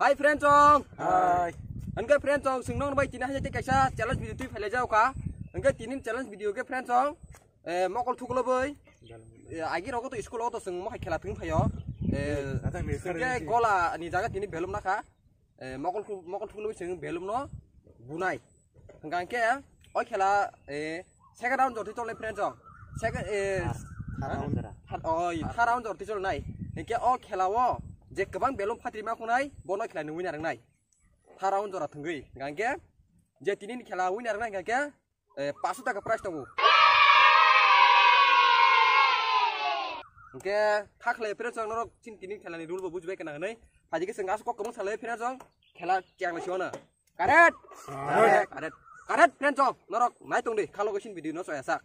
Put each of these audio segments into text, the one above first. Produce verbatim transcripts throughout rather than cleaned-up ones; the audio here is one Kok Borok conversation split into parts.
Hi friend song. Hi. Hwnkhe friend song, chwng nokno bai tini hai tei kaisa challenge video twi phailai jao kha. Hwnkhe tini challenge video khe friend song, eh, mokol thukloboi. Eh, agi rogo to school o to chwng mohai khela thwng phaio. Eh, hwnkhe gola ni jaga tini belum nakha. Eh, mokol thu-, mokol thukloboi chwng belum no bunai. Hwnkha hwnkhe o khela, eh, second round jor twi cholnai friend song. Second, eh, third, third round jora. Third, oh, third round jor twi cholnai. Hwnkhe o khela o je kwbang belum phatri ma khunai, bono khela ni winner wngnai. Third round jora thwngwi. Hwnkha hwnkhe je tini ni khela winner wngnai hwnkha hwnkhe, eh, paanch sho taka prize tongo. Hwnkhe kha khlai friend song norok chini tini khela ni rule bo bujibai kana hwnwi. Phaidi khe chwng aswk kok kwbang salai friend song khela cheng lai sio no. Correct? Correct. Correct. Correct, friend song. Norok nai tong di, khalo gaisin video no soya sak.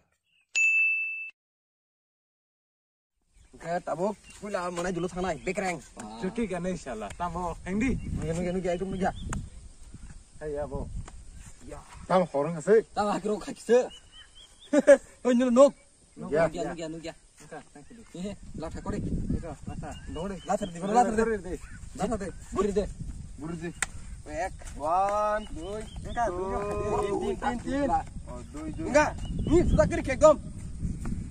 Oke, tabuk puila manai dulu thangnai, bekreng. Chuki gane shala. Tamo, hengdi. Nugya, nugya, nugya, ekdom nugya. Hai, abo. Ya. Tamo horong ase. Tamo hakiro khakise. Oi, nunu nuk. Nugya. Nugya, nugya, nugya. Nugya, thank you. Eh, latha kore. Nugya, latha. Dore. Latha de, latha de. Dore de. Latha de. Buri de. Buri de. Ek. One, dui, two, tin, tin, tin, tin. Oh, dui, dui. Enggak. Ni sudah kiri ke, gom.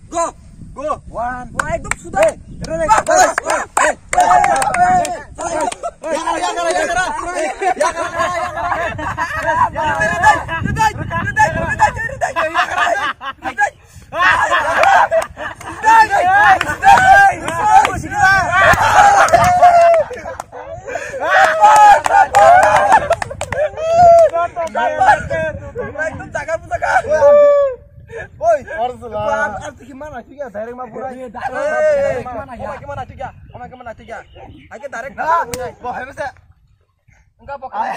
Go. Go. One. Wah, ekdom sudah. Hey, re, re. Bas, bas, bas. Hey, hey, hey, hey. Oi, ar, ar, ar, mana, tiga, direct ma, pura. Direct ma, mana, tiga, mana, tiga. Aja direct. Nah, wah, hebat ya. Enggak, pokoknya.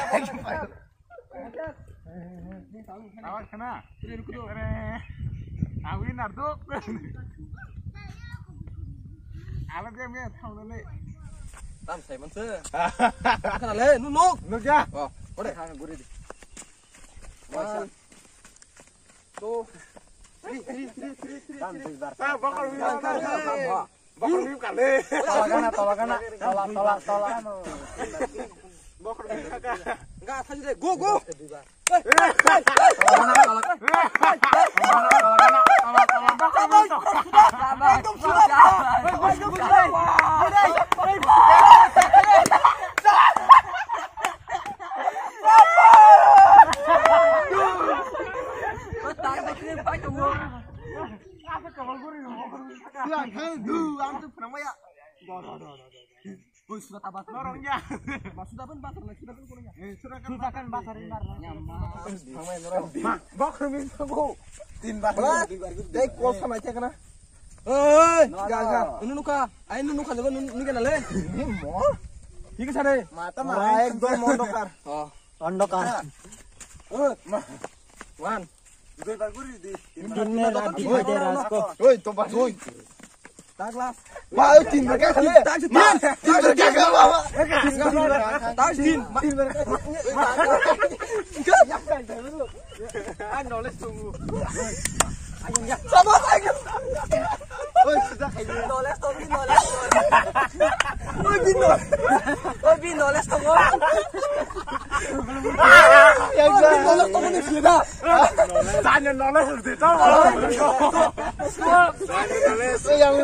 Awas kena. Are, aku ini narduk. Alam dia, dia, tahu ni. Tam, saya mana? Kenal le, nunuk. Nuk ya. Oh, udah. Guri di. One, two, three, three, three, three, three. Tam, tam, tam. Ah, bakal. Bakal ni kale. Tola kana, tola kana. Tola, tola, tola. Bakal ni kaka. Enggak, tadi deh. Go, go. Oi, sudah tabat. Norong ya. Mas sudah pun basar lagi, sudah pun kurang ya. Eh, sudah kan basar ini, Mar. Ya, Mar. Bak, Rumin, tunggu. Tin bar. Dek, kol sama aja kena. Hei, gaga. Ini nuka. Ayo nuka jago, nuka nale. Ini mo. Ini sana. Mata mah ekdom ondokar. Oh, ondokar. Eh, mah. One. Din mein raat dikhai de raat ko. Oi, to bas, oi. Douglas. Ba, oi, tin bar kya khale? Tin, tin bar kya khale, baba? Douglas, tin. Tin bar kya khale? Ang knowledge tumu. Sama lagi. Oi, sudah kayak gini. Knowledge tumu, knowledge. Oi, bin knowledge. Oi, bin knowledge tumu. Yang knowledge tumu ni sida. Tanya knowledge de tau. Yang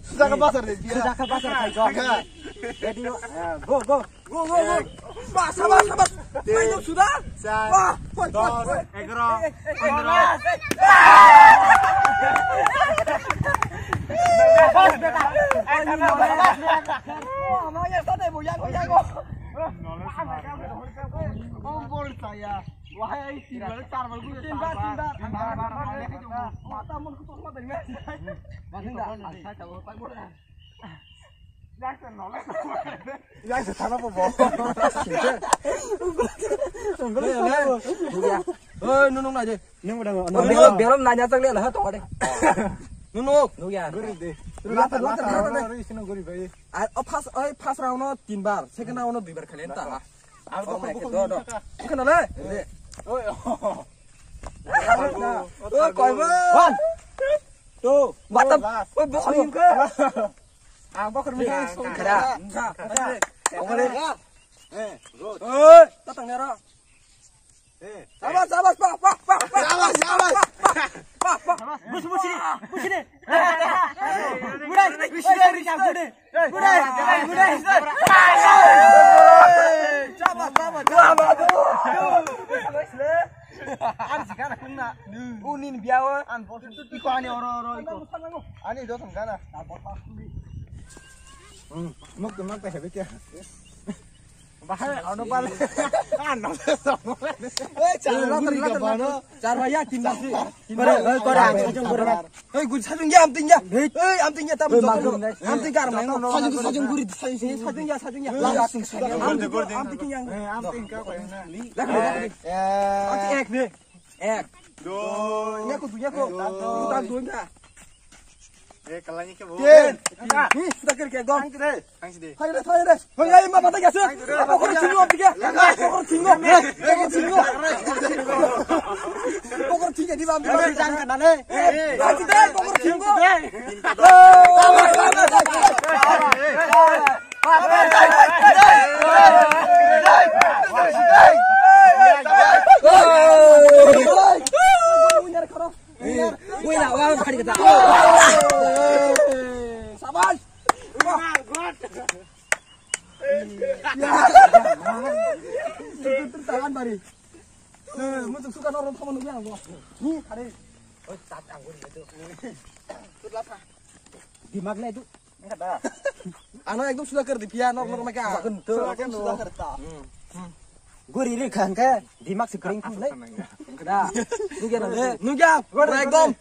sudah ke pasar deh dia. Sudah ke pasar, kai go. Ready, go, go. Go, go, go. Bas, bas, bas. Main sudah. Wah, kuat, kuat, kuat. Egaroh, pondroh. Wah, maya sate boya, boya go. Kompor saya. Wahai, tin bar, char bar, tin bar, tin bar. Mata mon ko to dari mana? Yang saya tahu, tak boleh. Yang saya tahu apa, Bo? Oi, nunung na je. Nung udah, nung. Nung, belum nanya tak lihat lah, tong ada. Nunung. Nung ya. Gurih deh. Latar, latar, latar, latar, latar, latar, latar, latar, latar. Ah, oh, first, oh, first round no tin bar, second round no dui bar khali enta. Oh my God, do, do. Bukan ada. Oi. Oh, koi bar. One, two, mata. Last. Oh, bokor ni ke. Ah, bokor ni ke. Kada. Kada. Bokor ni. Eh, good. Oi, tatang nero. Eh. Sabas, sabas, pa, pa, pa, pa. Sabas, sabas. Pa, pa. Busi, busi, busi. Burai, busi, busi, busi. Burai, burai. Sabas, sabas, sabas. Ang sikana kungna. Unin biawa. Ang bol. Iko ani oro, oro, iko. Ani do tong kana. Hmm, muk tu muk tu hebi kya. Bahai, ano bal. Ano. Eh, char, latar, latar, latar. Char bhaiya, tin bar si. Kore, kore, kore, ang chong kore. Hei, gun sajung ya, am ting ya. Hei, am ting ya, tam. Am ting ya, sajung, sajung guri, sajung, sajung ya, sajung ya. Am ting ya. Am ting ya. Lakh, lakh. Ek, ek. Doi. Nyaku, nyaku. Doi. Utang doi ya. Eh, kalanya ke bo. Tin. Ni, sudah kiri ke dong. Ang kiri. Ang sini. Hai re, hai re. Hai, hai, ma patah gasut. Pokor chingo, tiga. Pokor chingo. Pokor chingo. Pokor chingo di bam. Jangan kena le. Eh, jangan, pokor chingo. Wina, wah, kari kata. Sabas. Tahan bari. Eh, mutuk suka norok kamu nunggu aku. Ni, hari. Dimak le tu. Enggak dah. Ano ekdom sudah kerja dia, norok norok mereka. Sudah kerja. Guri ri khan ke, dimak si kering khan le. Enggak dah. Nunggu, nunggu. Nunggu, ekdom.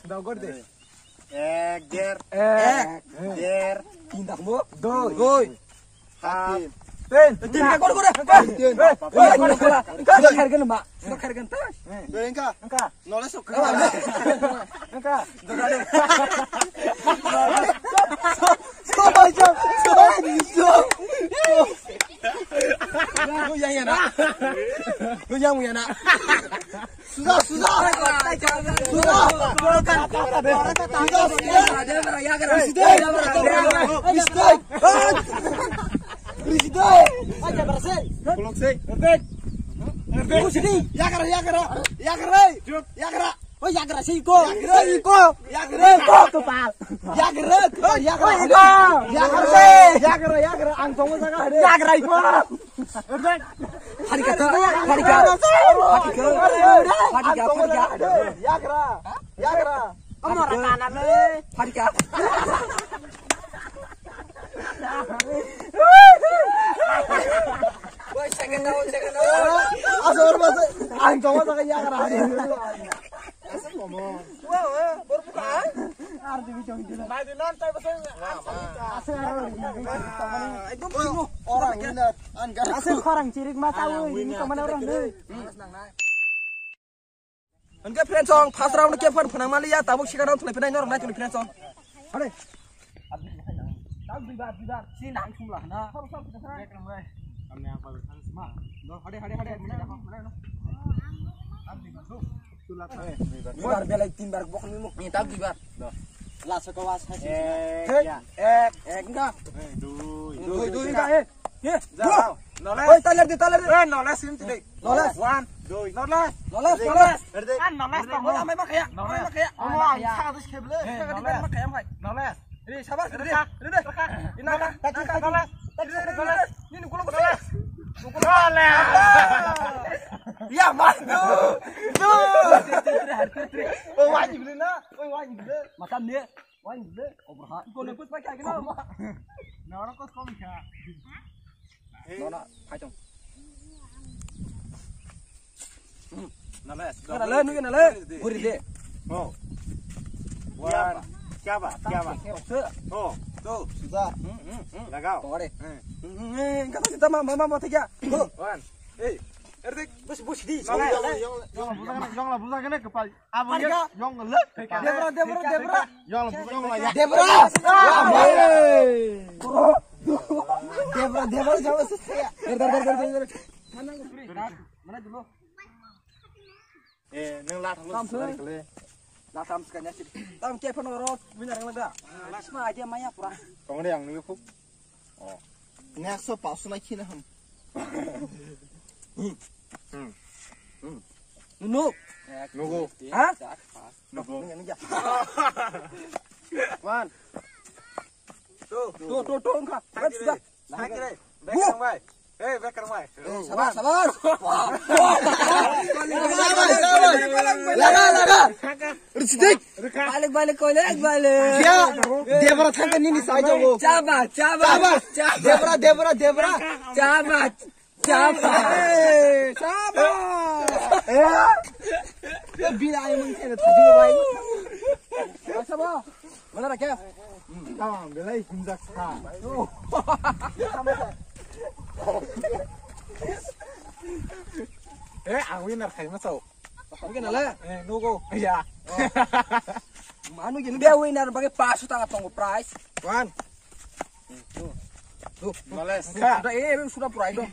Ek, der. Ek. Der. Tin tak mo? Doi. Doi. Hat. Tin. Tin. Tin ka kor kor. Tin. Kor kor. Kor kor ma. Kor kor ta. Doi engka. Engka. Nole sok. Engka. Yang yang na. Yang yang na. Sudah, sudah. Sudah. Sudah, sudah. Presiden. Presiden. Presiden. Polok sih. Perfect. Perfect. Sini. Yagra, yagra. Yagra. Yagra. Oh, yagra sih ko. Yagra sih ko. Yagra. Ko kepal. Yagra. Yagra. Yagra. Yagra. Ang tunggu sana. Yagra iko. Harika, harika, harika, harika, harika. Yagra, yagra. Amara kana me. Harika. Woi, second down, second down. Asal masuk, ang coba pakai yagra. Asal ngomong. Wah, wah, baru buka. Arti bicara gitu. Nah, di non, saya pesan. Asal orang ini. Ekdom sungguh. Orang winner. Asal orang cirik mas tahu ini kemana orang deh. Hwnkhe friends song, first round khe phone phwnang maliya, tabuk second round thwlai phinai norok nai tongni friends song. Hade. Tabuk duibar, duibar, si nang sumla hana. Hade, hade, hade. Duibar belai tinbar bokni muk. Ni tabuk duibar. Last ko was. Ek, ek, ek na. Dui, dui, dui, eh. Ye. Jao. Noles. Oi, talar de, talar de. Eh, noles sim tide. Noles. One, dui. Noles. Noles, noles. Ready? Ah, noles to. Amai makaya. Amai makaya. Amai makaya. Saka dos keble. Saka dos makaya mai. Noles. Ready, sabas, ready. Ready. Ina ka. Noles. Ready, ready. Ni nukul ko. Nukul. Noles. Ya, mas tu. Tu. Oh, wajib le na. Oh, wajib le. Makan dia. Wajib le. Obraha. Kono pus pakai kena. Nora kos kom kha. Nona, hai tong. Nale, nale, nale, nale. Guri de. Oh. Kya ba? Kya ba? Kya ba? Oh. To. Sudah. Hmm, hmm, hmm. Lagao. Tong ade. Hmm. Hmm, hmm, hmm. Kata kita mama, mama, mama, tiga. One. Hey. Erdik. Bus, bus di. Yong la buza kene, yong la buza kene kepal. Abo ye, yong le. Debra, Debra, Debra. Yong la buza, yong la ya. Debra. Debra, Debra, jauh sih ya. Der, der, der, der, der. Mana dulu? Eh, nang la thang. Tam se. La tam sekanya sih. Tam ke phone oro, mina rang laga. Last ma aja maya pura. Kong de yang ni ko. Oh. Next so pasu na khina ham. Nunu. Nugo. Ha? Nugo. One. Two. Two, two, two, wngkha. Thang kiri. Thang kiri. Bekar bai. Hey, bekar bai. Sabar, sabar. Laga, laga. Richidik. Balik, balik, koilek, balik. Ya, Debra thangka nini sai jago. Chaba, chaba. Chaba. Debra, Debra, Debra. Chaba. Chaba. Eh, chaba. Eh. Ya, bila ayo mungkin ada tadi, bai. Chaba. Mana rakyat? Tamam, belai hinjak sa. Eh, ang winner khai ma sao. Ang winner le? Eh, nugo. Ya. Manu gini dia winner bagi pasu tanga tongo prize. One. Two. Males. Sudah, eh, sudah pura itu.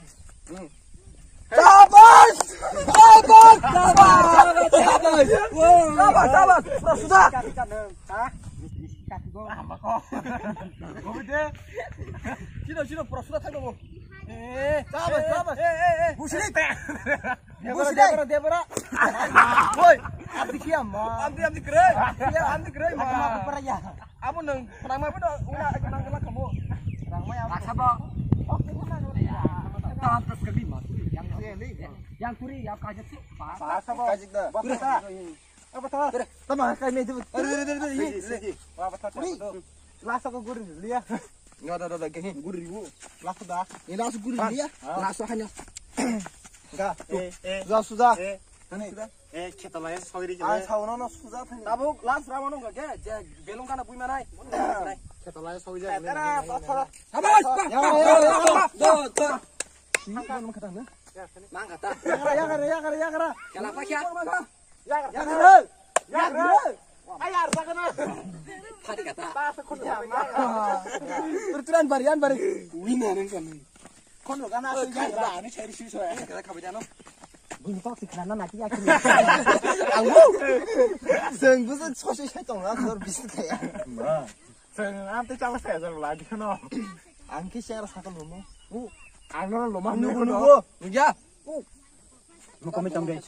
Hmm. Sabas! Sabas! Sabas! Sabas! Sabas! Sabas! Sudah, sudah. Sino, sino, pura sudah thangno bo. Eh, sabas, eh, sabas. Eh, eh, eh. Busi. Debra, busi dai. Debra, Debra. Woi, abdi kiam ma. Abdi, abdi kere. Iya, abdi kere ma. Aku mau peraya. Abo nwng phrangma bono wngna nang nang kamo. Phrangma ya. Baksa bo. Tam tas kali ma. Yang kuri ya kajak si. Baksa bo. Kajak da. Baksa. Apa ta? Tama kai me tu. Re, re, re, re. Sigi, sigi. Wa baksa. Last aku guri liya. Nggak ada, ada lagi. Guri bu. Last da. Ini last guri liya. Last hanya. Enggak. Eh, eh. Sudah, sudah. Eh. Ani. Eh, khetolai sogri khe. Ai, sao no, no, suja thani. Tabuk last round no ge, je belong kana bui manai. Khetolai sogri ja. Tara, pathar. Sabas, pa, ya, pa, ya, ya, pa, ya. Pa, pa, pa. Mang kata. Mang kata. Ya, ya, ya, ya, ya. Kala pa kya? Ya, ya, ya. Ya, ya. Ay, ya, ya, ya. Thani kata. Pas khun ya, mang. Tur turan bari, an bari. Winner kan. Kono gana asli gana ba, ani chari sui soya. Kata khabai jano. Bini tok sik nana naki ya kini. Ang bu. Seng bu seng sosi sai tong na sor bisit kaya. Ma. Seng am te chala sai jar la di kono. Ang ki share sa ko lomo. U. Ang no loma nugo, nugo. Ya. U. Nuko mi tong dei.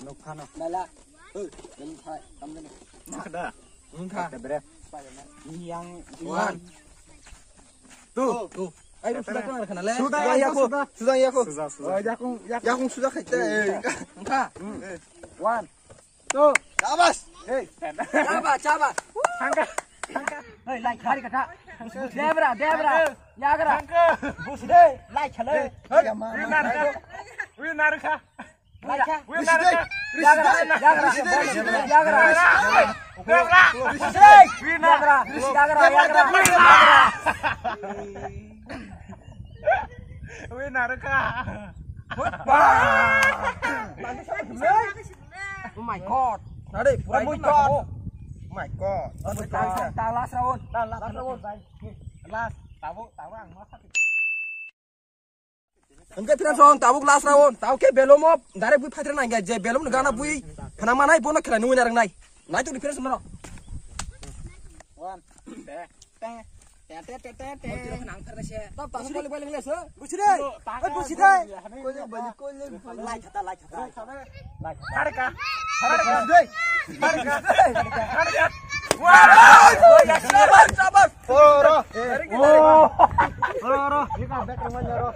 Nuk khana. Bala. Hei, bala thai, tam dene. Makda. Wngkha. Bre. Yang one. Two. Two. Ai, sudah kan kana le. Sudah, sudah, sudah. Sudah, ya, sudah. Oh, yakung, yakung sudah kita. Wngkha. One. Two. Sabas. Hey. Chaba, chaba. Thangka. Thangka. Hey, lai khari kata. Debra, Debra. Yagra. Thangka. Bus de. Lai khale. Hey. Winner ka. Winner ka. Winner ka. Yagra. Yagra. Yagra. Winner. Yagra. Yagra. Winner ka. Oh my God. Nade, pura. Oh my God. Oh my God. Last round. Last round. Last. Tabuk, tabuk ang masa. Hwnkhe friends, on tabuk last round, tabuk khe belum o direct bui phaitra nangya, je belum ni gana bui phana manai bono khela nungwi narwknai. Nai tongdi friends, mano. One. Te, te, te, te, te, te. Bol tiro khana ang pharnai se. Tab tasu bali bali ngai se. Busi dai. Oi, busi dai. Kole bali, kole bali. Lai khata, lai khata. Lai khata. Harka. Harka. Harka. Harka. Wah. Sabar, sabar. Oro, oro. Oro, oro. Ini kan back rumah oro.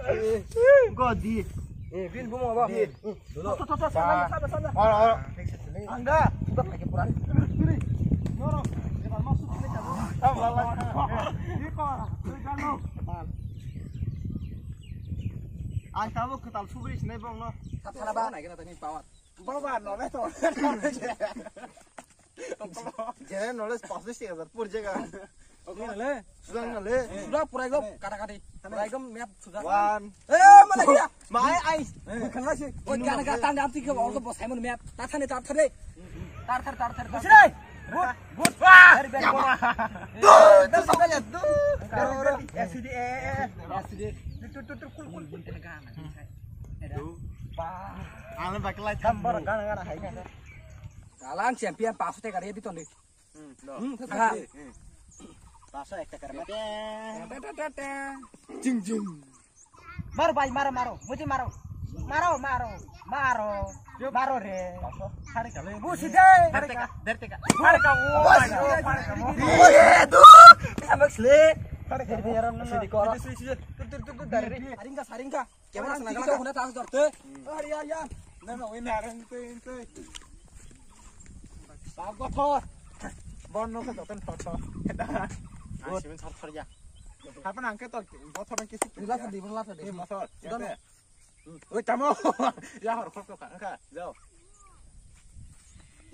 Godi. Eh, bin bumo ba. Bin. Tuh, tuh, tuh, tuh, sana, sana, sana. Oro, oro. Angga. Sudah lagi puran. Noro. Dia masuk sini kamu. Ini kok. Ini kan lo. Ang tabo ketal subri sini bong no. Sana ba. Naik kita tadi pawat. Baba, no, beto. General knowledge paso sega jar pur jega. Oke, le. Sudah na le. Sudah pura ekdom kata kati. Pura ekdom map sudah. One. Eh, mana dia? Mai ai. Bukan lagi. Oh, jangan kata nanti ke orang tuh bos Simon map. Tathane, tathane. Tar, tar, tar, tar, tar. Sini. But, but. Wah. Dari bawah. Tuh, tuh sampai lihat tuh. Dari, dari. S D, eh, eh, eh. S D. Tuh, tuh, tuh, tuh, kul, kul, kul. Tuh. Ba. Alam bakal lai gambar gana, gana hai kan. Alang champion paso te kare biton de. Hmm, ha. Paso ekta kare mate. Jing, jing. Maro bhai, maro, maro. Mujhe maro. Maro, maro. Maro. Maro re. Sari ka le. Busi de. Sari ka. Sari ka. Sari ka. Oh my God. Eh, tu. Sama sle. Sari ka. Sari ka. Saringka, saringka. Kemana senang kau kena tas dorte? Hari hari. Nana wina rang tui tui. Bago thor. Bon no ka dotan thor thor. Asimin thor thor ya. Apa nangke to bothor nang kisi. Lasa di, lasa di. Bothor. Oi tamo. Ya hor khok ka ka. Jao.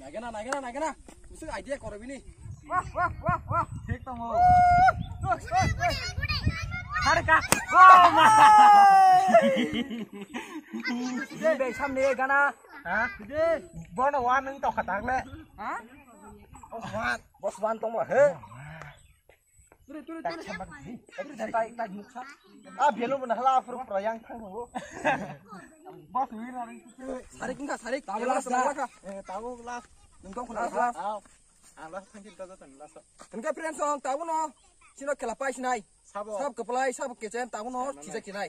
Nagena, nagena, nagena. Usuk idea koro bini. Wah, wah, wah, wah. Thik tongo. Harika. Oh ma. Bini bai samni gana. Ha? Bono wan nang to khatak le. Ha? Boss wan. Boss wan tongma he. Ture, ture, ture. Ture, ture. Tai, tai, mukha. Ah, belo mana hala afro pro yang thang ho. Boss wi na ring. Sarik nungkha, sarik. Tabuk last, last. Eh, tabuk last. Nungkha khuna last. Ah, ah, last thang kita jatan last. Nungkha friends song, tabuk no. Sino khela pai sinai. Sabo. Sab kaplai, sab kecem, tabuk no. Sabo chijak nai. Sinai.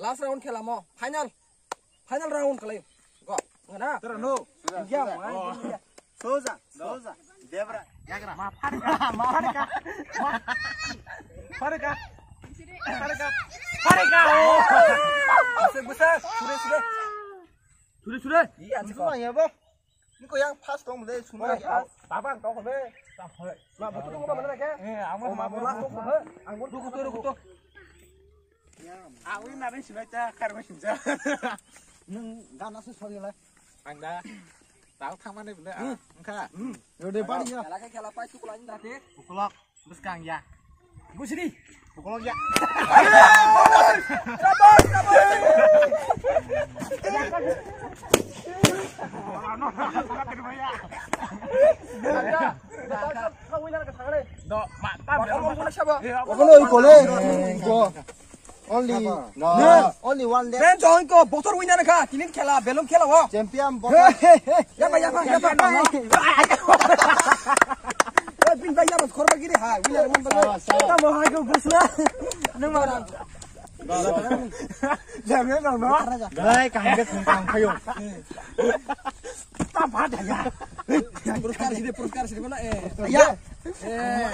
Last round khela mo. Final. Final round khalai. Go. Ngana? Tara no. India, India. Soja, soja. Debra, yagra. Ma pharika, ma pharika. Ma pharika. Pharika. Pharika. Oh. Busa, busa. Sure, sure. Sure, sure. Iya, sure. Suma ya, bo. Niko yang fast tong le, suma ya. Baba ang tong le. Ma butu ko mana ke? Eh, ang ma ma. Ang butu ko to ko to. Awi nari sinai ta karma sinja. Nung gana se sori lai. Ang da. Tao thangmani bole. Engkha. Yo de bari ya. Kela khe kela pai sukulai ni dati. Bukulok. Buskang ya. Busri. Bukulok ya. Do, ma, ta, Okono ikole. Only, no, only one day. Friends, oi ko, botor winner kha, tini khela, belum khela o. Champion, botor. Ya ba, ya ba, ya ba. Eh, bin ba, ya ba, khorba giri ha, winner, winner. Sawa, sawa. Ta mo ha ko busla. Nung ma. Jam ya, no, no. Dai, kaham ke khung khang phayo. Ta ba da ya. Puraskar sidi, puraskar sidi mana, eh. Ya. Eh.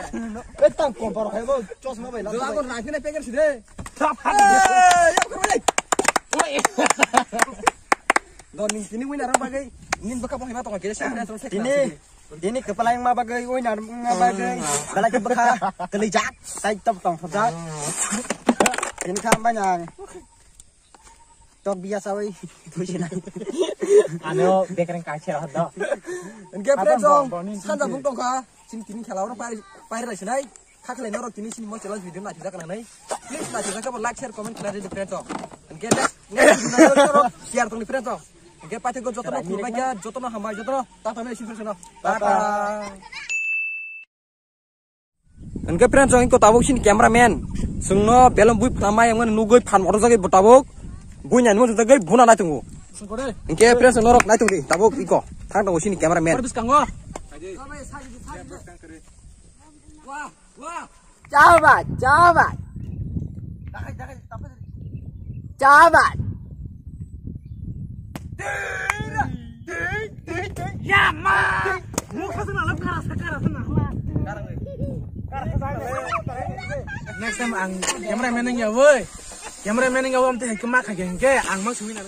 Eh, tang kompor khai bo, chosma bai la. Dola ko rangkine peker sidi. Tap. Eh, ya ko bai. Oi. Don ning tini winner ang bagai. Nin baka bo hima tong kire sa. Tini, tini kepala yang ma bagai, winner ma bagai. Bala ke baka kelijak, tai top tong sojak. Tini kham banyak. Tok biya sawi. Ano bekreng kaisa hodo. Engke friends song, sanja bung tongkha. Sini tini khela oro pai, pai rai sinai. Khaklai norok tini sini mo challenge video naithok jak nai. Please naithok jak like, share, comment khlai di friends song. Engke next, next video share tong di friends song. Engke paithak jotono khulbai kha, jotono hambai, jotono tata mei sin friends song. Tata. Hingke friends, ang ko tabuk sini cameraman. Sungno belom bui phnamai ang nugui phan motor jagui bo tabuk. Bui nani mo jagui buna nai tungu. Hingke friends, norok nai tungdi tabuk iko. Thang tongo sini cameraman. Wah, wah. Chabat, chabat. Chabat. Ya ma. Mukha sana lap kara sa kara sana. Next time ang cameraman yang ya woi. Cameraman yang ya woi, am te kema kha geng ke ang mak sumi na.